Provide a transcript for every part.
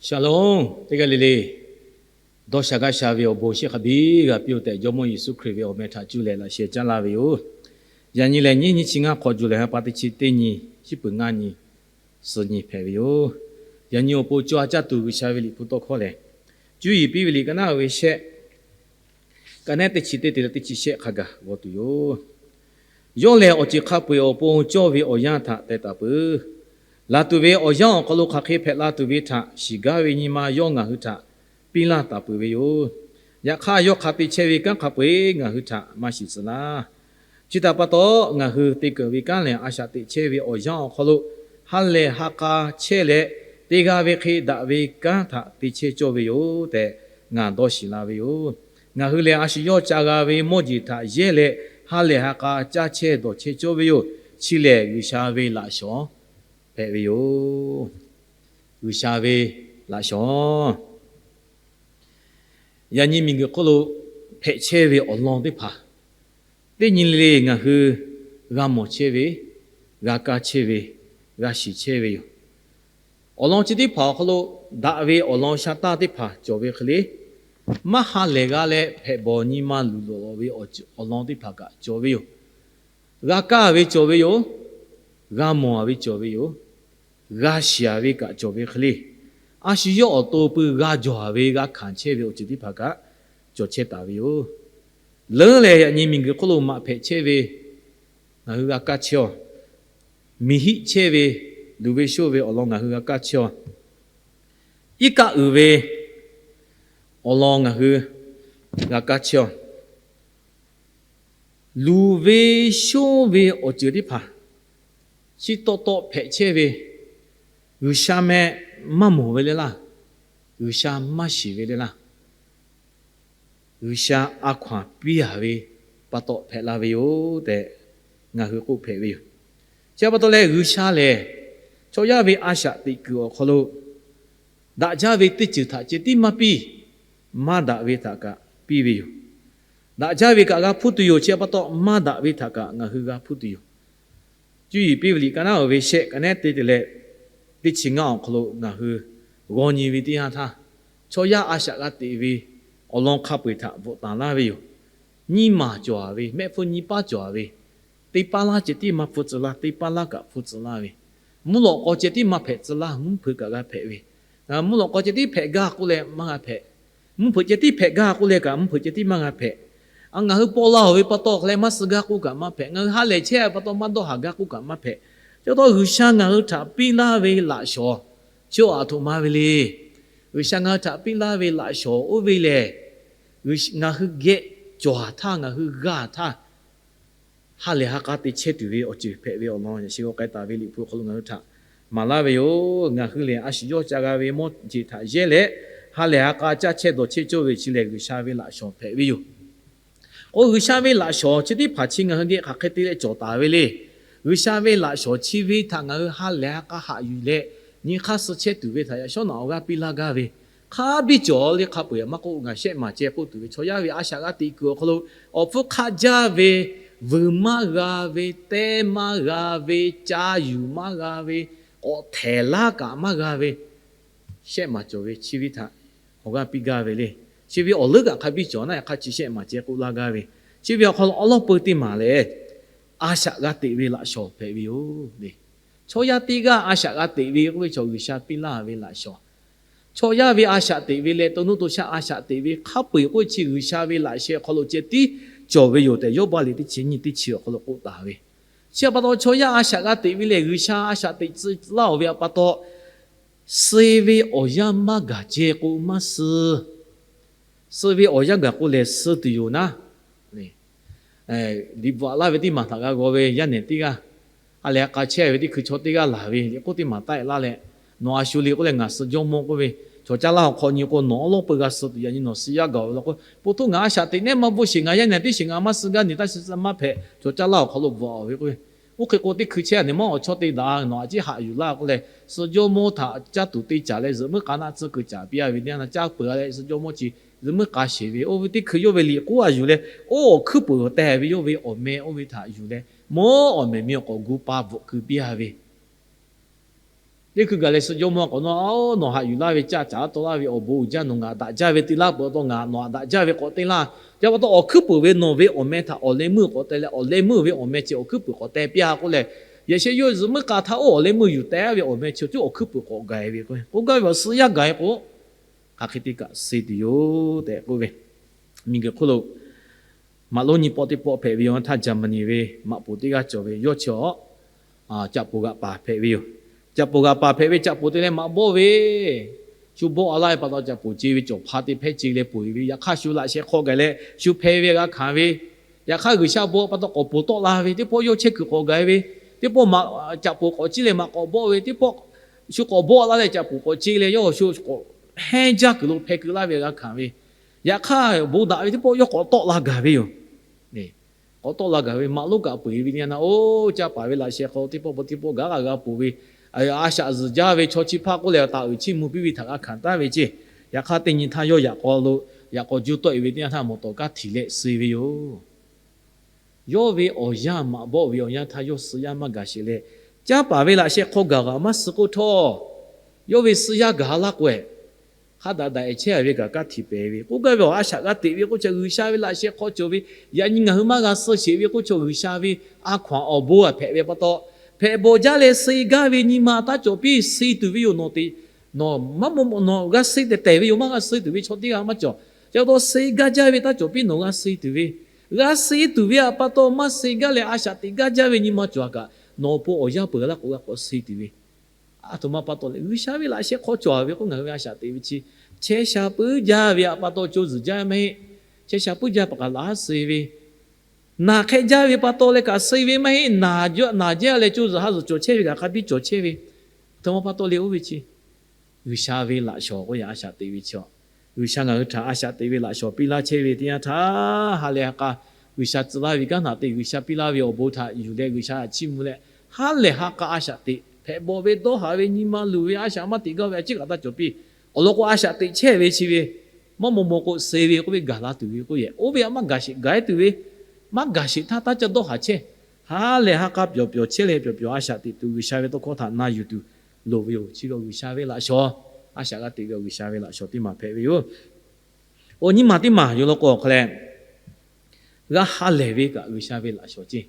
Shalom, teˇ g'aˇ le le. Dawˇ sha gaˇ sha ve awˬ bon shiˍ hk'a biˇ g'a piˇ-oˬ tehꞈ, Jawˇmawˇ Yeˍsuˆ Hkriꞈ ve awˬ meh htaꞈ cuˇ leh laꞈ sheh caˉ laˇ ve yoˬ. Yaꞈ nyi lehˬ, nyiˇ nyiˇ chi ngaˇ hk'awꞈ juˬ lehˬ, ha pa teˇ chi teˇ nyi, shiˉ peuˬ ngaˇ nyi, suhˍ nyi hpehꞈ ve yoˬ. Yaꞈ nyi awˬ pon co ha caˇ tuˬ G'uiˬsha ve liꞈ hpu tawˇ hkawˇ lehˬ, Cuˇ yiˍ piˇ ve liꞈ ka naˉ ve shehˆ, ka nehˉ teˇ chi teˇ te leh teˇ chi shehˆ hk'a gaˬ g'aw tuˬ yoˬ. Yawˇ lehˬ, awˬ ceuˬ hk'a peu-eˬ awˬ pon cawˇ ve awˬ yanˇ htaꞈ teh taˍ peuˬ. Laˬ tuˬ ve awˬ yanˇ awˬ hk'aw lo hk'aˬ hk'e hpehꞈ la tuˬ ve htaꞈ shiˍ gaˇ ve nyi ma yawˇ ngaˬ hui htaꞈ piˇ laˇ taˍ peuˬ ve yoˬ. Yaꞈ hk'aˇ, yawˇ hk'a te chehˇ ve kanˉ hk'a peu-eˬ ngaˬ hui htaꞈ maˇ shiˍ tcuh laˇ. Chi htaꞈ pa taw, ngaˬ hui te keunˍ ve kanˉ lehˬ, a shaꞈ teꞈ chehˇ ve awˬ yanˇ awˬ hk'aw lo ha lehˬ ha k'a chehˇ leh, te g'a ve hk'e daꞈ ve kanˉ htaꞈ te chehˇ cawˇ ve yoˬ tehꞈ ngaˬ dawˇ shiˍ la ve yoˬ. Ngaˬ hui lehˬ, a shu yawˇ ca g'a ve mawˇ jeˬ htaꞈ yehˇ leh, ha lehˬ ha k'a caˇ chehˇ dawˬ chehˇ cawˇ ve yoˬ. Chi lehˬ, G'uiˬsha ve laꞈ shawnˍ hpehꞈ ve yoˬ. G'uiˬsha ve laꞈ shawnˍ. Yaꞈ nyi miˬguiˬ hk'oˆ lo hpehꞈ chehˇ ve awˬ lawn teˇ hpaˍ, teˇ nyi le le ngaˬ hui g'a mawˬ chehˇ ve, g'a kaˇ chehˇ ve, g'a shiˍ chehˇ ve yoˬ. Awˬ lawn chi teˇ hpaˍ awˬ hk'aw lo daꞈ ve awˬ lawn sha taˇ teˇ hpaˍ cawˬ ve hk'e le, maˇ ha lehˬ g'a leh hpehꞈ bawˬ nyi ma luˬ lawˬ ve awˬ lawn teˇ hpaˍ kaꞈ cawˬ ve yoˬ. G'a kaˇ ve cawˬ ve yoˬ. G'a mawˬ ve cawˬ ve yoˬ. G'a shiˍ ve kaꞈ cawˬ ve hk'e le, a shu yawˇ awˬ to pui g'a jawˬ ve g'a hkanˍ chehˇ ve awˬ ceuˬ teˇ hpaˍ kaꞈ cawˬ chehˇ taˍ ve yoˬ. Leuˉ lehˬ, yaꞈ nyi miˬguiˬ hk'oˆ lo maꞈ hpehꞈ chehˇ ve ngaˬ hui g'a kaˇ chehˇ-aw, miˬ hiˆ chehˇ ve, luˬ ve shoˇ ve awˬ lawn ngaˬ hui g'a kaˇ chehˇ-aw, iˉ kaˆ uiˍ ve awˬ lawn ngaˬ hui g'a kaˇ chehˇ-aw, luˬ ve shoˇ ve awˬ ceuˬ teˇ hpaˍ chi taw taw hpehꞈ chehˇ ve, G'uiˬsha meh maˇ mawˬ ve le laˇ, G'uiˬsha maˇ shiˍ ve le laˇ, G'uiˬsha a hkaw-anˬ piˇ-a ve pa taw hpehꞈ la ve yoˬ tehꞈ ngaˬ hui k'oˆ hpehꞈ ve yoˬ. Chi pa taw leh, G'uiˬsha lehˬ chaw yaˇ ve a shaꞈ teꞈ kuiˬ awˬ hk'aw lo daꞈ jaˇ ve teˇ ceuˬ htaꞈ ceh tiˉ maˇ piˇ, maˇ daꞈ ve htaꞈ kaꞈ piˇ ve yoˬ. Daꞈ jaˇ ve kaꞈ g'a hpuˇ tuˬ yoˬ. Chi pa taw, maˇ daꞈ ve htaꞈ kaꞈ ngaˬ hui g'a hpuˇ tuˬ yoˬ. Cuˇ yiˍ piˇ ve liꞈ ka naˉ-oˬ ve shehˆ, ka nehˉ te te leh teˇ chi ngaˇ awˬ hk'aw lo ngaˬ hui g'aw nyi ve teˇ yanˇ htaˇ, chaw yaˇ a shaꞈ g'a teꞈ ve awˬ lawn hk'a peu-eˬ htaꞈ bvuhꞈ taˍ laˇ ve yoˬ. Nyiˇ maˬ cawˬ-a ve, mehˆ hpfuhˇ nyiˇ paˉ cawˬ-a ve, teˇ paˉ laˇ ceh tiˉ maˇ hpu tcuh laˇ, teˇ paˉ laˇ kaꞈ hpu tcuh laˇ ve, mvuhˇ lawꞈ k'aw ceh tiˉ maˇ hpehꞈ tcuh laˇ, mvuhˇ hpeuꞈ kaꞈ g'a hpehꞈ ve, mvuhˇ lawꞈ k'aw ceh tiˉ hpehꞈ gaˇ k'oˆ leh maˇ g'a hpehꞈ, mvuhˇ hpeuꞈ ceh tiˉ hpehꞈ gaˇ k'oˆ leh kaꞈ mvuhˇ hpeuꞈ ceh tiˉ maˇ g'a hpehꞈ. Ngaˬ hui paw la-oˬ ve pa taw hk'a leh maˇ suh gaˇ k'oˆ kaꞈ maˇ hpehꞈ. Ngaˬ hui ha lehˬ chehˇ ve pa taw maˇ dawˇ haˍ gaˇ k'oˆ kaꞈ maˇ hpehꞈ. Chi pa taw G'uiˬsha ngaˬ hui htaꞈ piˇ laˇ ve laꞈ shawnˍ chi aꞈ htoꞈ ma ve le. G'uiˬsha ngaˬ hui htaꞈ piˇ laˇ ve laꞈ shawnˍ oˇ ve lehˬ, ngaˬ hui geh cawˬ-a htaˇ, ngaˬ hui g'a htaˇ, ha lehˬ ha k'a te chehˇ tuˬ ve awˬ ceuˬ hpehꞈ ve awˬ lawn yaꞈ shi g'aw k'ai taˍ ve liꞈ hpu awˬ hk'aw lo ngaˬ hui htaꞈ maˍ laˇ ve yoˬ. Ngaˬ hui lehˬ, a shu yawˇ ca g'a ve mawˇ jeˬ htaꞈ yehˇ leh, ha lehˬ ha k'a caˇ chehˇ dawˬ chehˇ cawˇ ve chi lehˬ, G'uiˬsha ve laꞈ shawnˍ hpehꞈ ve yoˬ. K'o, G'uiˬsha ve laꞈ shawnˍ chi teˇ hpaˍ chi ngaˬ hui geh hk'aˬ hk'e te leh cawˬ taˍ ve le. G'uiˬsha ve laꞈ shawnˍ chi ve htaꞈ ngaˬ hui ha lehˬ ha k'a haꞈ yuˬ leh, nyi hk'aˇ suh chehˇ tuˬ ve htaꞈ yaꞈ shawˉ naꞈ awˬ g'aˇ piˇ laˇ gaˇ ve, hk'a biˇ cawˬ le. Hk'a peu-eˬ maˇ k'oˆ, ngaˬ shehˆ maˬ ceh k'oˆ tuˬ ve chaw yaˇ ve a shaꞈ g'a teꞈ kuiˬ awˬ hk'aw lo awˬ hpfuhˇ hk'aˆ jaˇ ve, vuiˬ maˇ g'a ve, tehˇ maˇ g'a ve, ca yuˬ maˇ g'a ve, k'awꞈ htehˍ laˇ kaꞈ maˇ g'a ve, shehˆ maˬ cawˬ ve chi ve htaꞈ awˬ g'aˇ piˇ gaˇ ve le. Chi ve awˬ leuˉ kaꞈ hk'a biˇ cawˬ naˆ, hk'a chi shehˆ maˬ ceh k'oˆ laˇ gaˇ ve, chi ve awˬ hk'aw lo awˉ lawˉ peu teˇ maˬ lehˬ, a shaꞈ g'a teꞈ ve laꞈ shawnˍ hpehꞈ ve yoˬ le. Chaw yaˇ teˇ g'aˇ a shaꞈ g'a teꞈ ve k'oˆ ve chaw G'uiˬsha piˇ laˇ ve laꞈ shawnˍ. Chaw yaˇ ve a shaꞈ teꞈ ve leh to nuˇ to shaˆ a shaꞈ teꞈ ve hk'a peu-eˬ k'oˆ chi G'uiˬsha ve laꞈ sheh awˬ hk'aw lo ceh tiˉ cawˬ ve yoˬ tehꞈ, Yawˇbaˆ liꞈ teˇ chi nyiˇ teˇ chi awˬ hk'aw lo k'oˆ taˍ ve. Chi pa taw chaw yaˇ a shaꞈ g'a teꞈ ve lehˬ, G'uiˬsha a shaꞈ teꞈ tcuh laˇ-oˬ ve pa taw, suh ve awˬ yanˇ maˇ gaˬ ceh k'o maˇ suh. Suh ve awˬ yanˇ gaˬ k'o lehˬ suh tuˬ yoˬ naˉ. Liꞈ bvuhꞈ laˇ ve teˇ maˬ htaꞈ g'a g'aw ve yaˇ nehˬ teˇ g'aˇ, ha lehˬ ha k'a chehˇ ve teˇ hkui chaw teˇ g'aˇ laˬ ve liꞈ k'oˆ teˇ maˬ taˆ-e laˇ leh, nawˬ a shu le k'oˆ leh ngaˬ suh jawˇmawˇ k'oˆ ve, chaw caˇ laˇ awˬ hk'aw nyi k'o nawˬ awˉ lawˉ peu g'a suh tuˬ, yaꞈ nyi nawˬ suh yaˇ gaˬ-oˬ ve law k'o, po htoˇ ngaˬ a shaꞈ teꞈ nehˉ maˇ bvuhˇ sheˍ, ngaˬ yaˇ nehˬ teˇ sheˍ ngaˬ maˇ suh gaˇ, nyi taˇ shiˍ maˇ hpehꞈ, chaw caˇ laˇ awˬ hk'aw lo bvuhꞈ-oˬ ve k'oˆ ve. Oˇ hk'e k'o teˇ hkui chehˇ a nehˬ maˇ awˬ chawˇ te daꞈ, nawˬ a ciˉ haꞈ yuˬ laˇ k'oˆ leh, suh jawˇmawˇ htaꞈ caˇ tuˬ te caˍ leh zuhꞈ muiˉ k'a naˆ tcuhˇ keu caˍ piˇ-a ve teˇ yanˇ, caˇ peuˬ-a leh suh jawˇmawˇ chi zuhꞈ muiˉ k'a sheˍ ve, oˇ ve teˇ hkui yawˇ ve liꞈ k'oˆ a yuˬ leh, oˇ awˬ hkuiˉ peuˬ-oˬ tehˬ ve yawˇ ve awˬ meh oˇ ve htaꞈ yuˬ leh, mawˇ awˬ mehˍ mi awˬ k'awꞈ gu pa bvuhꞈ keu piˇ-a ve Teˇ hkui gaˬ leh suh jawˇmawˇ k'awꞈ nawˉ, Aoˬ, nawˬ haꞈ yuˬ laˇ ve caˇ caˍ aˉ taw laˇ ve awˬ bon uiˍ jaˇ, nawˬ ngaˬ daꞈ jaˇ ve te laˇ peuˬ a taw, ngaˬ nawˬ haꞈ daꞈ jaˇ ve k'awꞈ te laˇ. Ca pa taw awˬ hkuiˉ puiˍ ve nawˬ ve awˬ meh htaꞈ awˬ leh meuˇ k'awꞈ te leh, awˬ leh meuˇ ve awˬ meh chi awˬ hkuiˉ puiˍ k'awꞈ te piˇ a k'oˆ leh, yaꞈ sheh yawˇ zuhꞈ muiˉ k'a htaˇ oˇ awˬ leh meuˇ yuˬ teh ve awˬ meh chi awˬ hkuiˉ puiˍ k'awꞈ gaˬ ve k'o, k'oˆ gaˇ ve awˬ suh yaˇ gaˬ e k'o, hk'aˬ hk'e te kaꞈ suh tuˬ yoˬ tehꞈ k'oˆ ve. Miˬguiˬ hk'oˆ lo maꞈ lonˉ nyi pawˆ teˇ pawˆ hpehꞈ ve yoˬ. Htaˇ Jaˍmaˍniˆ ve maꞈ poˍ teˇ g'aˇ cawˬ ve yawˇ chi awˬ caꞈ poˍ g'aꞈ paˍ hpehꞈ ve yoˬ. Caꞈ poˍ g'aꞈ paˍ hpehꞈ ve, caꞈ poˍ te leh maꞈ bawˆ ve, shu bawˆ a laˇ ve pa taw caꞈ poˍ ce ve cawˬ hpa te hpehˇ ce leh peuˬ ve. Yaꞈ hk'aˇ shu laꞈ sheh hk'aw gaˬ leh shu hpeh ve g'a hkanˍ ve, yaꞈ hk'aˇ G'uiˬsha bon pa taw k'awꞈ poˬ tawˆ la ve, teˇ pawˆ yawˇ chehˇ kuiˬ k'awꞈ gaˬ ve, teˇ pawˆ caꞈ poˍ k'awꞈ ce leh maꞈ k'awꞈ bawˆ ve, teˇ pawˆ shu k'awꞈ bawˆ a laˇ leh caꞈ poˍ k'awꞈ ce leh yawˇ shu k'awꞈ hehnˇ jaˇ kuiˬ lo hpeh keu laˇ ve g'a hkanˍ ve. Yaꞈ hk'aˇ bon daꞈ ve teˇ pawˆ yawˇ k'awꞈ tawˆ la gaˬ ve yoˬ. K'awꞈ tawˆ la gaˬ ve maꞈ lonˉ kaꞈ peu eˬ ve teˇ yanˇ na, oˇ caˇ paˍ ve laꞈ sheh hk'aw teˇ pawˆ teˇ pawˆ gaˬ g'a g'a poˬ ve, a shaꞈ zuhˬ jaˇ ve chaw chi hpaˇ k'oˆ leh taˍ uiˍ chiˇ mvuh piˇ ve htaꞈ g'a hkanˍ taˍ ve ceˇ. Yaꞈ hk'aˇ teˇ nyi htaˇ yawˇ yaꞈ k'aw lo, yaꞈ k'aw juˇ tawˆ e ve teˇ yanˇ htaˇ mawˬ tawˍ kaˇ htiꞈ leh suh ve yoˬ. Yawˇ ve awˬ yanˇ maꞈ bawˆ ve awˬ yanˇ htaˇ yawˇ suh yaˇ maˇ gaˬ sheˍ leh, caˇ paˍ ve laꞈ sheh hk'aw gaˬ g'aꞈ maˇ suh k'oˆ htawˇ, yawˇ ve suh yaˇ gaˬ laˇ k'o, hk'a daꞈ daꞈ e chehˇ ve kaꞈ kaˇ htiꞈ pehˍ ve k'oˆ gaˇ ve awˬ a shaꞈ g'a teꞈ ve k'oˆ chaw G'uiˬsha ve laꞈ sheh hk'aw cawˬ ve, yaꞈ nyi ngaˬ hui maˇ g'a suh sheˍ ve k'oˆ chaw G'uiˬsha ve a hkaw anˬ awˬ bon a hpehꞈ ve pa taw, hpehꞈ bawˬ jaˇ leh suh gaˇ ve nyi ma taˇ cawˬ piˇ suh tuˬ ve yoˬ. Nawˬ te nawˬ maˇ maw nawˬ g'a suh tehˬ tehˬ ve yoˬ. Maˇ g'a suh tuˬ ve chaw teˇ g'aˇ maˇ cawˬ. Ca pa taw suh gaˇ jaˇ ve taˇ cawˬ piˇ nawˬ g'a suh tuˬ ve, g'a suh tuˬ ve a pa taw maˇ suh gaˇ leh a shaꞈ teꞈ gaˇ jaˇ ve nyi ma cawˬ a kaꞈ, nawˬ awˬ pon awˬ yanˇ peuˬ laˇ k'o g'a k'awꞈ suh tuˬ ve, a htoꞈ ma pa taw leh G'uiˬsha ve laꞈ sheh hk'aw cawˬ ve k'oˆ ngaˬ hui ve a shaꞈ teꞈ ve chi, chehˇ sha puiˉ jaˇ ve a pa taw co zuhˬ jaˇ maˇ heˆ. Chehˇ sha puiˉ jaˇ paˍ kaꞈ laꞈ haˉ suh ve, naˬ hk'ehꞈ jaˇ ve pa taw leh kaꞈ suh ve maˇ heˆ. Naˬ jaˇ leh co zuhˬ ha zuhˬ cawˬ chehˇ ve kaꞈ hk'a biˇ cawˬ chehˇ ve, a htoꞈ ma pa taw leh oˇ ve chi G'uiˬsha ve laꞈ shawnˍ k'oˆ yaꞈ a shaꞈ teꞈ ve chi, G'uiˬsha ngaˬ hui htaꞈ a shaꞈ teꞈ ve laꞈ shawnˍ piˇ laˇ chehˇ ve teˇ yanˇ htaˇ, ha lehˬ ha k'a G'uiˬsha tcuh laˇ ve kanˉ htaꞈ te G'uiˬsha piˇ laˇ ve awˬ bon htaꞈ yuˬ leh G'uiˬsha htaꞈ chiˇ mvuh leh, ha lehˬ ha k'a a shaꞈ teꞈ hpehꞈ bawˬ ve dawˇ haˍ ve nyi ma luˬ ve a shaꞈ maˇ teꞈ gaˇ ve a ciˉ kaꞈ taˇ cawˬ piˇ. Awˬ lawn k'o a shaꞈ teꞈ chehˇ ve chi ve maˇ maw maw k'o suh ve k'oˆ ve gaˬ la tuˬ ve k'oˆ yehˬ, oˇ ve a maˇ gaˬ sheˍ gaˬ e tuˬ ve, maˇ gaˬ sheˍ htaˇ taˇ ca dawˇ haˍ chehˇ. Ha lehˬ ha k'a pyawˬ pyawˬ chehˇ leh pyawˬ pyawˬ a shaꞈ teꞈ tuˬ G'uiˬsha ve tawˇ hkawˇ htaꞈ na yuˬ tuˬ loˍ ve yoˬ. Chi ve awˬ G'uiˬsha ve laꞈ shawnˍ, a shaꞈ g'a teꞈ ve awˬ G'uiˬsha ve laꞈ shawnˍ teˇ maˬ hpehꞈ ve yoˬ. Awˬ nyi maˬ teˇ maˬ yoˬ law k'o awˬ hk'a leh, g'a ha lehˬ ve kaꞈ G'uiˬsha ve laꞈ shawnˍ ceˇ.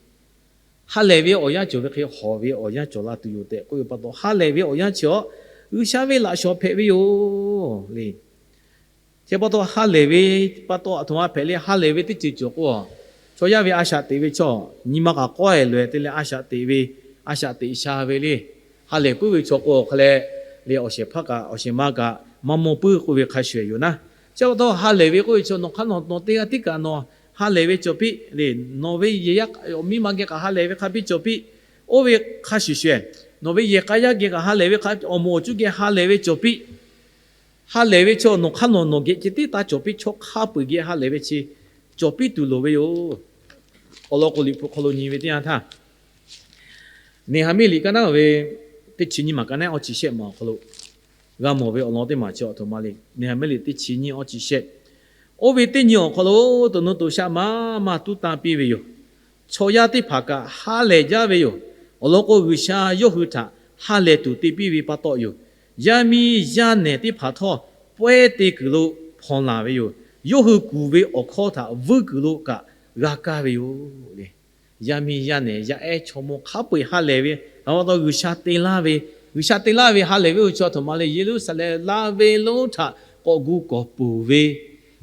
Ha lehˬ ve awˬ yanˇ cawˬ ve hk'e hawˬ ve awˬ yanˇ cawˬ la tuˬ yoˬ tehꞈ k'oˆ ve pa taw, ha lehˬ ve awˬ yanˇ chi awˬ G'uiˬsha ve laꞈ shawnˍ hpehꞈ ve yoˬ le. Chi pa taw ha lehˬ ve pa taw a htoꞈ ma hpehꞈ le. Ha lehˬ ve teˇ ceuˬ cawˬ k'o, chaw yaˇ ve a shaꞈ teꞈ ve chaw nyi ma k'aꞈ k'awehˬ loꞈ e te leh a shaꞈ teꞈ ve, a shaꞈ teꞈ sha ve le. Ha lehˬ puiˉ ve chaw k'o awˬ hk'a leh le, awˬ shehˍ hpaˇ kaꞈ awˬ shehˍ ma kaꞈ maˇ maw puiˉ k'oˆ ve hk'a shuˍ yoˬ naˉ. Chi pa taw ha lehˬ ve k'oˆ ve chaw nawˬ hk'aˇ nawˬ nawˬ teˇ g'aˇ tiˉ kaꞈ nawˬ ha lehˬ ve cawˬ piˇ le. Nawˬ ve yehˬ yaˇ awˬ miˇ ma geh kaꞈ ha lehˬ ve hk'a biˇ cawˬ piˇ. Oˇ ve hk'a shuˍ shuˍ, nawˬ ve yehˬ k'a yaˇ geh kaꞈ ha lehˬ ve hk'a, awˬ moˍ awˬ cuˇ geh ha lehˬ ve cawˬ piˇ. Ha lehˬ ve chaw nawˬ hk'aˇ nawˬ nawˬ geh ceh tiˉ taˇ cawˬ piˇ. Chaw hk'a peu eˬ geh ha lehˬ ve chi cawˬ piˇ tuˬ loˍ ve yoˬ. Awˬ lawn k'o Liꞈ hpu hk'aw lo nyi ve teˇ yanˇ htaˇ, Neˍhaˍmiˆ liꞈ ka naˉ ve teˇ chi nyiˇ maˬ ka naˉ awˇ chi shehˆ maˬ awˬ hk'aw lo g'a mawˬ ve awˬ lawn teˇ maˬ chi a htoꞈ ma le. Neˍhaˍmiˆ liꞈ teˇ chi nyiˇ awˇ chi shehˆ, oˇ ve teˇ nyi awˬ hk'aw lo to nuˇ to shaˆ maˇ maˇ tuˉ tanˇ piˇ ve yoˬ. Chaw yaˇ teˇ hpaˍ kaꞈ ha lehˬ jaˇ ve yoˬ. Awˬ lawn k'o G'uiˬsha yawˇ hui htaꞈ ha lehˬ tuˬ te piˇ ve pa taw yoˬ. Yaˇ miˇ yaˇ nehˬ teˇ hpaˍ htawˇ pawehˇ te kuiˬ lo hpawnˬ laˬ ve yoˬ. Yawˇ hui kuˬ ve awˬ hkawˇ htaꞈ vuiˇ kuiˬ lo kaꞈ g'a kaˇ ve yoˬ le. Yaˇ miˇ yaˇ nehˬ yaˇ ehˉ chaw mawˇ hk'a peu eˬ ha lehˬ ve, a pa taw G'uiˬsha te laˇ ve, G'uiˬsha te laˇ ve ha lehˬ ve oˇ chaw a htoꞈ ma le. Yeˍruˆsaˍlehnˍ la ve lonˉ htaꞈ k'awꞈ gu k'awꞈ puˬ ve,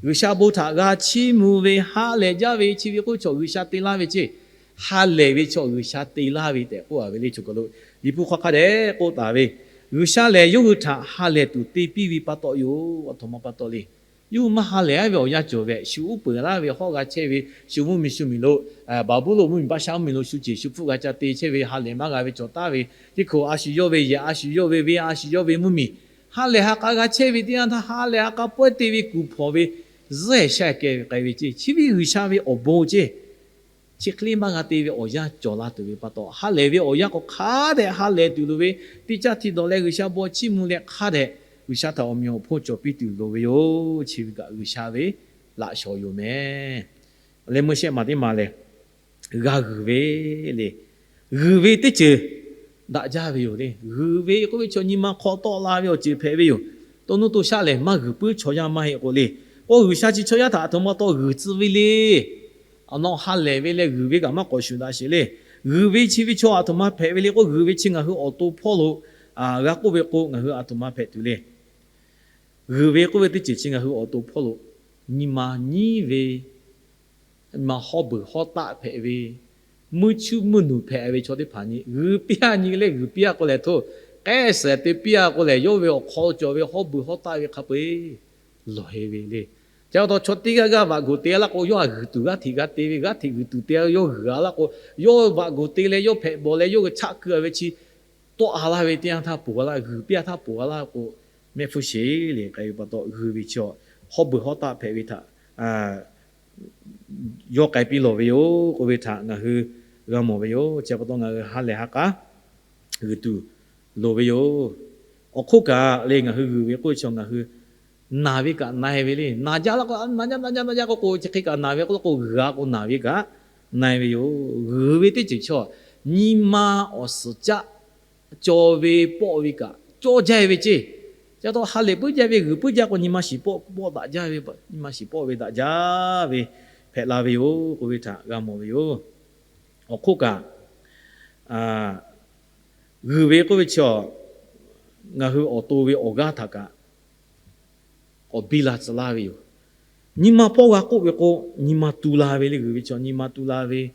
G'uiˬsha bon htaꞈ g'a chiˇ mvuh ve ha lehˬ jaˇ ve chi ve k'oˆ chaw G'uiˬsha te laˇ ve ceˇ. Ha lehˬ ve chaw G'uiˬsha te laˇ ve tehꞈ k'oˆ a ve le. Choˬ kaˬ lo Liꞈ hpu hk'aw hk'a dehꞈ k'oˆ taˍ ve, G'uiˬsha lehˬ yawˇ hui htaꞈ ha lehˬ tuˬ te piˇ ve pa taw yoˬ. A htoꞈ ma pa taw le. Yawˇ hui maˇ ha lehˬ a ve awˬ yanˇ cawˬ ve, shu uˉ peunˍ laˇ ve hawˉ g'a chehˇ ve, shu mvuhˇmiˬ shu miˬ lo, Baˍbuˍlonˍ mvuhˇmiˬ baˆ shaˉ mvuhˇmiˬ lo shu ceˬ shu hpfuhˆ g'a ca te chehˇ ve, ha lehˬ maˇ g'a ve cawˬ taˍ ve, teˇ hkui a shu yawˇ ve yehˬ a shu yawˇ ve venˇ a shu yawˇ ve mvuhˇmiˬ, ha lehˬ ha k'a g'a chehˇ ve teˇ yanˇ htaˇ ha lehˬ ha k'a pawehˇ te ve kuˬ hpawnˬ ve, zuhˇ ehˍ shaˆ kehˬ ve k'ai ve ceˇ. Chi ve G'uiˬsha ve awˬ bon ceˇ. Chi hk'e le maˇ g'a te ve awˬ yanˇ cawˬ la tuˬ ve pa taw, ha lehˬ ve awˬ yanˇ k'o hk'a dehꞈ ha lehˬ tuˬ loˍ ve, teˇ caˇ hti dawˬ leh G'uiˬsha baw chiˇ mvuh leh hk'a dehꞈ G'uiˬsha htaꞈ awˬ meꞈ awˬ hponˇ cawˬ piˇ tuˬ loˍ ve yoˬ. Chi ve kaꞈ G'uiˬsha ve laꞈ shawnˍ yoˬ meh. Leh meuˇ shehˆ maˬ teˇ maˬ lehˬ, g'a g'uiˬ ve le. G'uiˬ ve teˇ ceuˬ daꞈ jaˇ ve yoˬ le. G'uiˬ ve k'oˆ ve chaw nyi ma hk'aw tawˆ la ve awˬ ceuˬ hpehꞈ ve yoˬ. To nuˇ to shaˆ lehˬ, maˇ g'uiˬ puiˉ chaw yaˇ maˇ heˆ k'o le. K'o, G'uiˬsha chi chaw yaˇ htaꞈ aˬ htoꞈ ma taw g'uiˬ tcuh ve le. Awˬ nawꞈ ha lehˬ ve leh g'uiˬ ve kaꞈ maˇ k'awꞈ shuˍ daꞈ sheˍ le. G'uiˬ ve chi ve chaw aˬ htoꞈ ma hpehꞈ ve le k'o, g'uiˬ ve chi ngaˬ hui awˬ to hpawˇ lo g'a k'oˆ ve k'o, ngaˬ hui aˬ htoꞈ ma hpehꞈ tuˬ le. G'uiˬ ve k'oˆ ve teˇ ceuˬ chi ngaˬ hui awˬ to hpawˇ lo nyi ma nyiˉ ve, nyi ma hawˉ beuˬ hawˉ taˆ hpehꞈ ve, meuˇ chuˇ meuˇ nuˬ hpehꞈ ve chaw teˇ hpaˍ nyi g'uiˬ piˇ-a nyi leh g'uiˬ piˇ-a k'o lehˬ, hto k'ehˉ suhˍ te piˇ-a k'o lehˬ, yawˇ ve awˬ hk'aw cawˬ ve hawˉ beuˬ hawˉ taˆ ve hk'a peu-eˬ lawˬ heh ve le. Chi pa taw chaw teˇ g'aˇ g'aˇ vaꞈ goˬ te laˇ k'o, yawˇ htaꞈ g'uiˬ tuˬ g'aˇ hteꞈ g'a te ve, g'aˇ hteꞈ g'uiˬ tuˬ te yawˇ g'uiˬ-a laˇ k'o, yawˇ vaꞈ goˬ te leh yawˇ hpehꞈ bawˬ leh yawˇ g'uiˬ chaˆ keu-a ve chi tawˆ-a laˇ ve teˇ yanˇ htaˇ ponˬ-a laˇ, g'uiˬ piˇ-a htaˇ ponˬ-a laˇ k'o, mehˆ hpfuhˇ sheˍ le. K'ai ve pa taw g'uiˬ ve chi hawˉ beuˬ hawˉ taˆ hpehꞈ ve htaꞈ yawˇ k'ai piˇ lawˬ ve yoˬ k'oˆ ve htaꞈ ngaˬ hui g'a mawˬ ve yoˬ. Chi pa taw ngaˬ hui ha lehˬ ha k'aˉ g'uiˬ tuˬ loˍ ve yoˬ. Awˬ hk'oˆ kaꞈ le, ngaˬ hui g'uiˬ ve k'oˆ ve chi ngaˬ hui naˬ ve kaꞈ na-e ve le. Naˬ jaˇ laˇ k'o, naˬ jaˇ naˬ jaˇ naˬ jaˇ k'oˆ k'o, chi hk'e kaꞈ naˬ ve k'oˆ k'o, g'uiˬ-a k'o naˬ ve kaꞈ na-e ve yoˬ. G'uiˬ ve teˇ ceuˬ chaw nyi ma awˬ suhˍ caˆ cawˬ ve pawˆ ve kaꞈ cawˇ jaˇ ve ceˇ. Chi pa taw ha lehˬ puiˉ jaˇ ve, g'uiˬ puiˉ jaˇ k'o nyi ma shiˍ pawˆ pawˆ daꞈ jaˇ ve, nyi ma shiˍ pawˆ ve daꞈ jaˇ ve hpehꞈ la ve yoˬ k'oˆ ve htaꞈ g'a mawˬ ve yoˬ. Awˬ hk'oˆ kaꞈ g'uiˬ ve k'oˆ ve chi, ngaˬ hui awˬ to ve awˬ g'aˇ htaꞈ kaꞈ k'awꞈ biˇ la tcuh laˇ ve yoˬ. Nyi ma hpawˇ g'a k'oˆ ve k'o, nyi ma tu la ve le. G'uiˬ ve chi nyi ma tu la ve,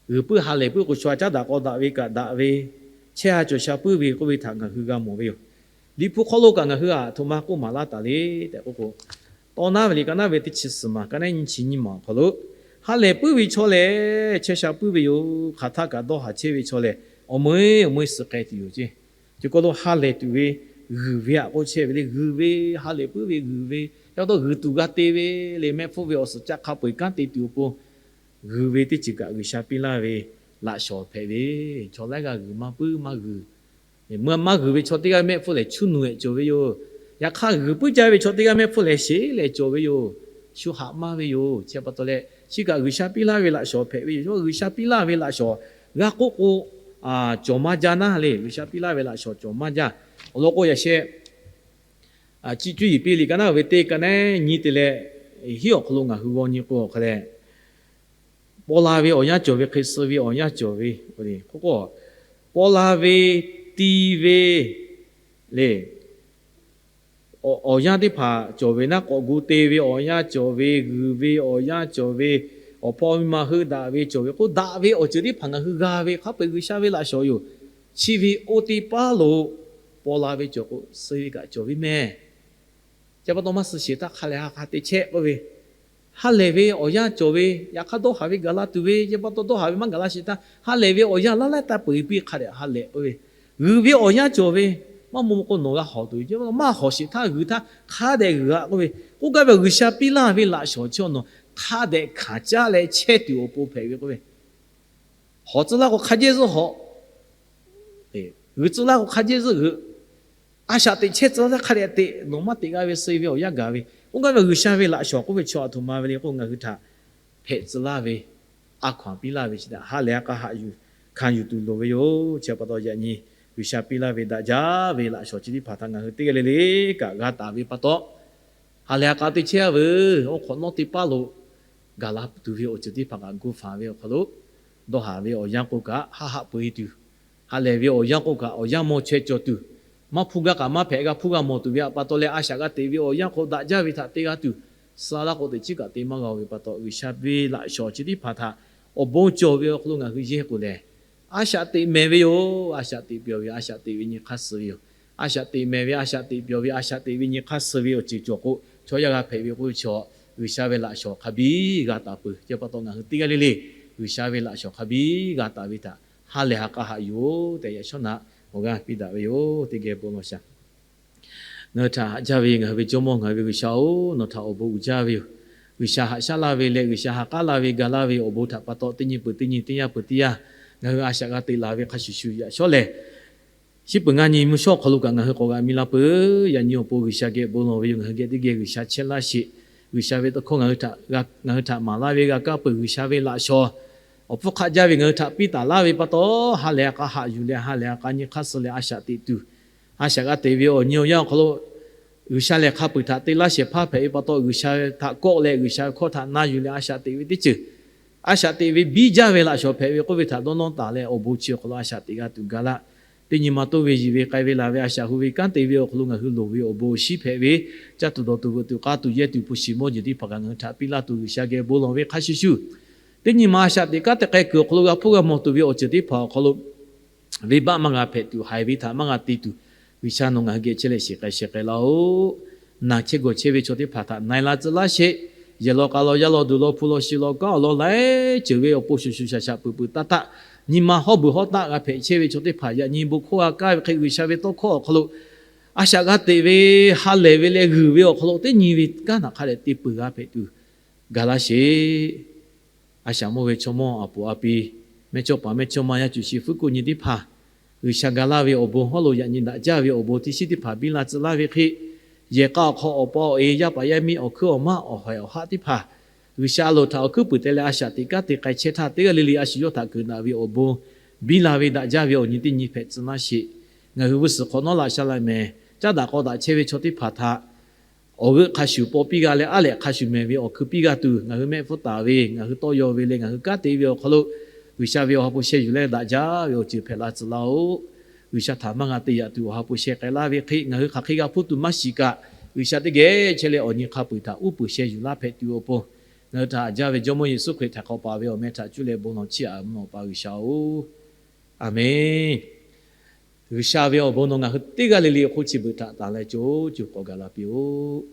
g'uiˬ puiˉ ha lehˬ puiˉ k'o, shu-a caˉ daꞈ k'aw daꞈ ve kaꞈ daꞈ ve, chehˇ-a cawˬ sha puiˉ ve k'oˆ ve htaꞈ ngaˬ hui g'a mawˬ ve yoˬ. Liꞈ hpu hk'aw lo kaꞈ ngaˬ hui aˬ htoꞈ ma k'oˆ maˍ laˇ taˍ le tehꞈ k'oˆ k'o, Tawˇ naˉ ve liꞈ ka naˉ ve teˇ chi suhˍ maˬ ka naˉ nyi chi nyiˇ maˬ awˬ hk'aw lo, ha lehˬ puiˉ ve chaw lehˬ chehˇ sha puiˉ ve yoˬ. Hk'aˬ htaˆ kaꞈ dawˇ haˍ chehˇ ve chaw lehˬ, awˬ meuˇ awˬ meuˇ suh k'ai tuˬ yoˬ ceˇ. Chi hk'aw lo ha lehˬ tuˬ ve g'uiˬ ve-a k'oˆ chehˇ ve le. G'uiˬ ve ha lehˬ puiˉ ve g'uiˬ ve, yaˇ dawˇ g'uiˬ tuˬ g'a te ve le. Mehˆ hpfuhˇ ve awˬ suhˍ caˆ hk'a peu-eˬ kanˉ te tuˬ awˬ pon, g'uiˬ ve teˇ ceuˬ kaꞈ G'uiˬsha piˇ laˇ ve laꞈ shawnˍ hpehꞈ ve. Chaw laiˉ g'aˇ g'uiˬ maˇ puiˉ maˇ g'uiˬ, meuˇ maˇ g'uiˬ ve chaw teˇ g'aˇ mehˆ hpfuhˇ lehˬ, chuˇ nuˬ-ehˍ cawˬ ve yoˬ. Yaꞈ hk'aˇ, g'uiˬ puiˉ jaˇ ve chaw teˇ g'aˇ mehˆ hpfuhˇ lehˬ, sheˍ lehˍ cawˬ ve yoˬ. Shu haꞈ maˇ ve yoˬ. Chi pa taw leh, chi kaꞈ G'uiˬsha piˇ laˇ ve laꞈ shawnˍ hpehꞈ ve yoˬ. G'uiˬsha piˇ laˇ ve laꞈ shawnˍ g'a k'oˆ k'o, cawˬ maˇ jaˇ naˇ le. G'uiˬsha piˇ laˇ ve laꞈ shawnˍ cawˬ maˇ jaˇ. Awˬ lawn k'o, yaꞈ sheh, chi cuˇ yiˍ piˇ liꞈ ka naˉ ve teˇ ka naˉ nyi te leh, hiˉ awˬ hk'aw lo ngaˬ hui g'aw nyi k'o, awˬ hk'a leh paw la ve awˬ yanˇ cawˬ ve, hk'e suh ve awˬ yanˇ cawˬ ve, k'oˆ k'o, paw la ve, ti ve le, awˬ yanˇ teˇ hpaˍ cawˬ ve naˉ, k'awꞈ gu te ve awˬ yanˇ cawˬ ve, g'uiˬ ve awˬ yanˇ cawˬ ve, awˬ hpawˇ miˇ ma heuˆ daꞈ ve cawˬ ve k'o, daꞈ ve awˬ ceuˬ teˇ hpaˍ ngaˬ hui g'a ve hk'a peu-eˬ G'uiˬsha ve laꞈ shawnˍ yoˬ. Chi ve oˇ teˇ paˉ lo paw la ve cawˬ k'o, suh ve kaꞈ cawˬ ve mehˍ. Chi pa taw maˇ suh sheˍ htaˇ hk'a lehˬ ha k'a te chehˇ k'oˆ ve, ha lehˬ ve awˬ yanˇ cawˬ ve, yaꞈ hk'aˇ dawˇ haˍ ve gaˬ la tuˬ ve, chi pa taw dawˇ haˍ ve maˇ gaˬ la sheˍ htaˇ, ha lehˬ ve awˬ yanˇ laˇ laiˉ taˇ peu-eˬ piˇ hk'a dehꞈ ha lehˬ k'oˆ ve, g'uiˬ ve awˬ yanˇ cawˬ ve, maˇ maw k'o nawˬ g'a hawˍ tuˬ ve, maˇ hawˍ sheˍ htaˇ g'uiˬ htaˇ hk'a dehꞈ g'uiˬ-a k'oˆ ve, k'oˆ gaˇ ve G'uiˬsha piˇ laˇ ve laꞈ shawnˍ chi nawˬ hk'a dehꞈ hkanˍ caˉ leh chehˇ tuˬ awˬ pon hpehꞈ ve k'oˆ ve, hawˍ tcuh laˇ k'o hk'a jehˇ zuhˆ hawˍ, g'uiˬ tcuh laˇ k'o hk'a jehˇ zuhˆ g'uiˬ, a shaꞈ teꞈ chehˇ tcuh laˇ htaˇ hk'a dehꞈ teꞈ, nawˬ maˇ teꞈ g'a ve suh ve awˬ yanˇ gaˬ ve, k'oˆ gaˇ ve G'uiˬsha ve laꞈ shawnˍ k'oˆ ve chi aˬ htoꞈ ma ve le k'o, ngaˬ hui htaꞈ hpehꞈ tcuh laˇ ve, a hkaw-anˬ piˇ laˇ ve chi htaꞈ ha lehˬ ha k'a haꞈ yuˬ hkanˍ yuˬ tuˬ loˍ ve yoˬ. Chi pa taw yaꞈ nyi G'uiˬsha piˇ laˇ ve daꞈ jaˇ ve laꞈ shawnˍ chi teˇ hpaˍ htaꞈ ngaˬ hui teˇ g'aˇ le le kaꞈ g'a taˍ ve pa taw, ha lehˬ ha k'a te chehˇ-a veuˬ. Oˇ hk'awꞈ nawˉ teˇ paˉ lo gaˬ la tuˬ ve awˬ ceuˬ teˇ hpaˍ kaꞈ gu fanˬ ve awˬ hk'aw lo, dawˇ haˍ ve awˬ yanˇ k'o kaꞈ haˆ haˆ peu-eˬ tuˬ, ha lehˬ ve awˬ yanˇ k'o kaꞈ awˬ yanˇ mawˇ chaweh cawˬ tuˬ, maˇ hpuˇ gaˇ kaꞈ maˇ hpehꞈ g'a hpuˇ g'a mawˬ tuˬ ve pa taw leh, a shaꞈ g'a teꞈ ve awˬ yanˇ hk'aw daꞈ jaˇ ve htaꞈ te g'a tuˬ, suh laˇ k'o teꞈ chiˉ kaꞈ te maˇ g'a-o ve pa taw, G'uiˬsha ve laꞈ shawnˍ chi teˇ hpaˍ htaꞈ awˬ bon cawˬ ve awˬ hk'aw lo ngaˬ hui yehˇ k'o lehˬ, a shaꞈ teꞈ mehˍ ve yoˬ. A shaꞈ teꞈ pyawˬ ve, a shaꞈ teꞈ ve nyi hk'aˇ suh ve yoˬ. A shaꞈ teꞈ mehˍ ve, a shaꞈ teꞈ pyawˬ ve, a shaꞈ teꞈ ve nyi hk'aˇ suh ve awˬ ceuˬ cawˬ k'o, chaw yaˇ g'a hpehꞈ ve k'oˆ ve chaw, G'uiˬsha ve laꞈ shawnˍ hk'a biˇ g'a taˍ peuˬ. Chi pa taw ngaˬ hui teˇ g'aˇ le le G'uiˬsha ve laꞈ shawnˍ hk'a biˇ g'a taˍ ve htaꞈ ha lehˬ ha k'a haꞈ yuˬ-oˬ tehꞈ yaꞈ shawˉ naꞈ awˬ g'aˇ piˇ daꞈ ve yoˬ. Teˇ geh bon lawˬ shaˍ. Ngaˬ hui htaꞈ haꞈ jaˇ ve ngaˬ hui ve Jawˇmawˇ, ngaˬ hui ve G'uiˬsha-oˬ, nawˬ htaꞈ awˬ bon uiˍ jaˇ ve yoˬ. G'uiˬsha haꞈ shaˉ laˇ ve leh G'uiˬsha ha k'aˉ laˇ ve ga laˇ ve awˬ bon htaꞈ pa taw, teˇ nyi peuˬ teˇ nyi, teˇ yanˇ peuˬ teˇ yanˇ, ngaˬ hui a shaꞈ g'a teꞈ laˬ ve hk'a shuˍ shuˍ yaꞈ shawˉ lehˬ, shiˉ peuˬ ngaˇ nyi mvuhˇ shawˉ awˬ hk'aw lo kaꞈ ngaˬ hui k'awꞈ g'a miˇ laˇ peuˬ. Yaꞈ nyi awˬ pon G'uiˬsha geh bon lawˬ ve yoˬ. Ngaˬ hui geh teˇ geh G'uiˬsha chehˇ laˇ sheˍ. G'uiˬsha ve tawˇ hkawˇ ngaˬ hui htaꞈ maˍ laˇ ve g'a kaˇ peuˬ. G'uiˬsha ve laꞈ shawnˍ awˬ hpfuhˇ hk'aˆ jaˇ ve ngaˬ hui htaꞈ piˇ taˍ laˇ ve pa taw, ha lehˬ a k'a haꞈ yuˬ leh ha lehˬ a k'a nyi hk'aˇ suh leh a shaꞈ teꞈ tuˬ, a shaꞈ g'a teꞈ ve awˬ nyi awˬ yanˇ awˬ hk'aw lo, G'uiˬsha lehˬ hk'a peu-eˬ htaꞈ te laˇ shehˍ hpaˇ hpehꞈ ve pa taw, G'uiˬsha htaꞈ kawˆ leh G'uiˬsha ve hkawˇ htaꞈ na yuˬ leh a shaꞈ teꞈ ve teˇ ceuˬ, a shaꞈ teꞈ ve biˇ jaˇ ve laꞈ shawˍ hpehꞈ ve k'oˆ ve htaꞈ dawˇ nawˇ taˍ leh, awˬ bon chi awˬ hk'aw lo a shaꞈ teꞈ g'a tuˬ gaˬ laˇ. Teˇ nyi ma toˇ ve yiˬ ve k'ai ve laˬ ve a shaꞈ hu ve kanˉ te ve awˬ hk'aw lo ngaˬ hui loˍ ve awˬ bon awˬ shinˉ hpehꞈ ve, caˇ tuˬ dawˬ tuˬ veuꞈ tuˬ k'aˇ tuˬ yehˇ tuˬ hpu shiˍ mawˇ jeˬ teˇ hpaˍ kaꞈ ngaˬ hui htaꞈ piˇ laˇ tuˬ G'uiˬsha geh bon lawˬ ve hk'a shuˍ shuˍ, teˇ nyi ma a shaꞈ teꞈ kanˉ te k'ai kuiˬ awˬ hk'aw lo g'a hpuˇ g'a mawˬ tuˬ ve awˬ ceuˬ teˇ hpaˍ awˬ hk'aw lo, venˇbaˆ maˇ g'a hpehꞈ tuˬ, haiˬ ve htaꞈ maˇ g'a te tuˬ, G'uiˬsha nawˬ ngaˬ hui geh chehˇ leh shiˍ k'ai sheh k'ai laˇ-oˆ. Naˬ chehˇ gawˬ chehˇ ve chaw teˇ hpaˍ htaꞈ na-e la tcuh laˇ sheˍ. Yehˬ law k'a law yaˇ law duˬ law hpu law shi law kanˉ awˬ lawn laiˉ ceuˬ ve awˬ pon shuˍ shuˍ shaˍ shaˍ peuˬ peuˬ taˇ taˆ, nyi ma hawˉ beuˬ hawˉ taˆ g'a hpehꞈ chehˇ ve chaw teˇ hpaˍ yaꞈ nyi bon hkawˇ g'a kaˇ ve hk'e G'uiˬsha ve tawˇ hkawˇ awˬ hk'aw lo a shaꞈ g'a teꞈ ve, ha lehˬ ve leh g'uiˬ ve awˬ hk'aw lo teˇ nyi ve kanˉ htaꞈ hk'a dehꞈ te peuˬ g'a hpehꞈ tuˬ gaˬ laˇ sheˍ. A shaꞈ mawˇ ve chaw mawˇ a poˍ a pi, mehˇchawˇpaˍ mehˇchawˇma yaˇ cuˬ shi fuˉ kuˆ nyi teˇ hpaˍ, G'uiˬsha ga laˇ ve awˬ bon hawˉ lo yaꞈ nyi daꞈ jaˇ ve awˬ bon teˇ shiˉ teˇ hpaˍ biˇ la tcuh laˇ ve hk'e, yehˬ k'a awˬ hk'aw awˬ pa awˬ e yaˇ paˍ yaˇ miˇ awˬ hkuiˉ awˬ maˇ awˬ haiˬ awˬ haˆ teˇ hpaˍ, G'uiˬsha a loˍ htaꞈ awˬ hkuiˉ puiˍ te leh a shaꞈ teꞈ kanˉ te k'ai chehˇ htaˇ, teˇ g'aˇ le le a shu yawˇ htaꞈ keunˍ daꞈ ve awˬ bon biˇ la ve daꞈ jaˇ ve awˬ nyi teˇ nyi hpehꞈ tcuh laˇ sheˍ. Ngaˬ hui g'uˇ suhˍ hk'awꞈ nawˉ laꞈ sha la mehˍ, caˉ daꞈ k'aw daꞈ chehˇ ve chaw teˇ hpaˍ htaꞈ awˬ g'euˆ hk'a shuˍ paw piˇ g'a leh, aˉ lehꞈ hk'a shuˍ mehˍ ve awˬ hkui piˇ g'a tuˬ, ngaˬ hui mehˆ hpfuhˇ taˍ ve, ngaˬ hui tawˇ yaw ve leh ngaˬ hui kanˉ te ve awˬ hk'aw lo, G'uiˬsha ve awˬ ha hpu sheh yuˬ leh daꞈ jaˇ ve awˬ ceuˬ hpehꞈ la tcuh laˇ-oˆ. G'uiˬsha htaꞈ maˇ g'a te yaꞈ tuˬ awˬ ha hpu sheh k'ai laˇ ve hk'e, ngaˬ hui hk'aˬ hk'e g'a hpuˇ tuˬ maˇ shiˍ kaꞈ, G'uiˬsha teˇ geh chehˇ leh awˬ nyi hk'a peu-eˬ htaꞈ uˉ peunˍ sheh yuˬ laˇ hpehꞈ tuˬ awˬ pon, ngaˬ hui htaꞈ haꞈ jaˇ ve Jawˇmawˇ Yeˍsuˆ Hkriꞈ htaꞈ hk'awꞈ paˍ ve awˬ meh htaꞈ cuˇ leh bon lawˬ chiˇ aꞈ mvuhˇ naw pa G'uiˬsha-oˬ, Aˍmenˍ. G'uiˬsha ve awˬ bon nawˬ ngaˬ hui teˇ g'aˇ le le awˬ hk'oˆ chi beuꞈ htaꞈ tanˬ leh co co k'awꞈ gaˬ la piˇ-oˆ.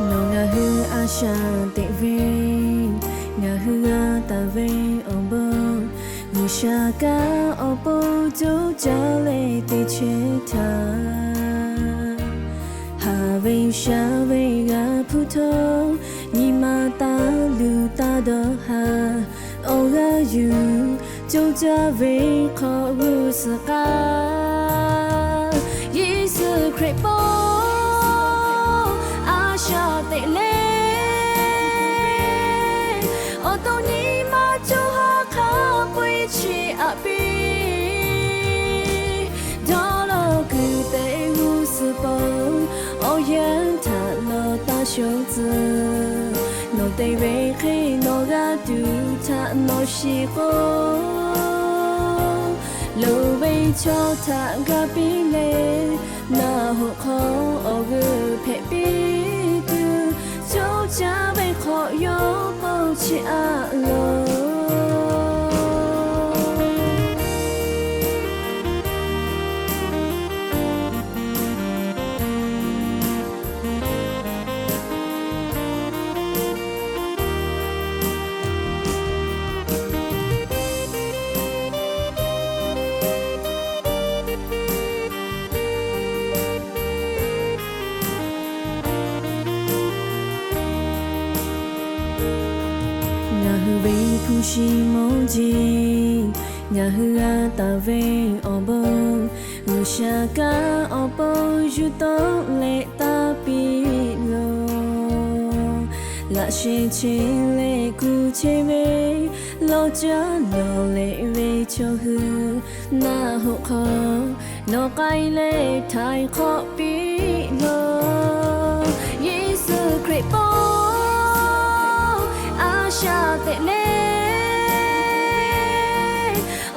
Nawˬ ngaˬ hui a shaꞈ teꞈ ve, ngaˬ hui g'a taˍ ve awˬ bon, G'uiˬsha kaꞈ awˬ pon coˇ caˇ leh te chehˇ htaˇ, haˍ ve sha ve g'a hpuˇ htaˇ, nyi ma taˇ luˬ taˇ dawˇ haˍ, awˬ g'aˇ yuˬ coˇ caˇ ve hk'aw g'uˇ suhˍ k'aˇ, Yeˍsuˆ Hkriꞈ pawˆ a shaꞈ teꞈ leh, awˬ to nyi ma co ha hk'a peu-eˬ chiˇ aꞈ piˇ. Dawˇ law kuiˬ te g'uˇ suhˍ pawˆ, awˬ yanˇ htaꞈ nawˬ taˇ shonˇ tcuh. Nawˬ te ve hk'e nawˬ g'a tuˬ htaꞈ nawˬ shiˍ k'o, loˍ ve chaw htaꞈ ga piˇ leh, naˬ hoꞈ hk'aw awˬ g'euˆ hpehꞈ piˇ tuˬ, coˇ caˇ ve hk'awꞈ yawˇ paw chiˇ aꞈ loˬ. Ngaˬ hui ve hpu shi mawˇ jeˬ, ngaˬ hui g'a taˍ ve awˬ bon, G'uiˬsha kaꞈ awˬ pon yuˬ tawˆ leh taˇ piˇ loˬ. Laꞈ sheh che leh kuˬ chehˇ ve, lawˇ caˇ lawˬ leh ve chaw hui, naˬ hoꞈ hk'aw nawˬ k'ai leh htaiˍ hk'awꞈ piˇ loˬ. Yeˍsuˆ Hkriꞈ pawˆ a shaꞈ teꞈ leh,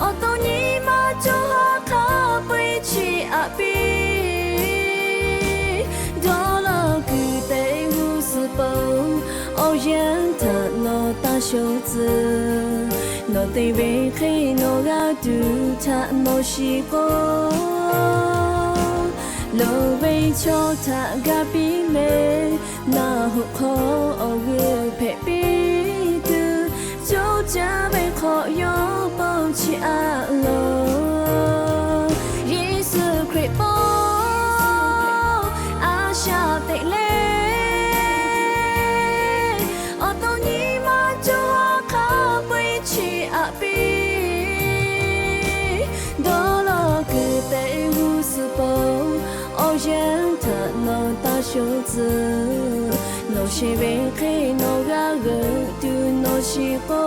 awˬ to nyi ma co ha hk'a peu-eˬ chiˇ aꞈ piˇ. Dawˇ law kuiˬ te g'uˇ suhˍ pawˆ, awˬ yanˇ htaꞈ nawˬ taˇ shonˇ tcuh. Nawˬ te ve hk'e nawˬ g'a tuˬ htaꞈ nawˬ shiˍ k'o, loˍ ve chaw htaꞈ ga piˇ leh, naˬ hoꞈ hk'aw awˬ g'euˆ hpehꞈ piˇ tuˬ, coˇ caˇ ve hk'awꞈ yawˇ paw chiˇ aꞈ loˬ. shaˍ teꞈ leh, awˬ to nyi ma cawˬ hk'a peu-eˬ chiˇ aꞈ piˇ. Dawˇ law kuiˬ tehꞈ g'uˇ suhˍ pon, awˬ yanˇ htaꞈ nawˬ taˇ shoˍ tcuh. Nawˬ sheˍ ve hk'e nawˬ g'a g'euꞈ tuˬ nawˬ shiˍ k'o,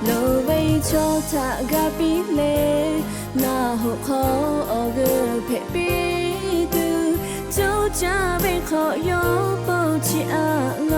loˍ ve chaw htaꞈ ga piˇ leh, naˬ hoꞈ hk'aw awˬ g'euˆ hpehꞈ piˇ tuˬ, coˇ caˇ ve hk'awꞈ yawˇ pon chiˇ aꞈ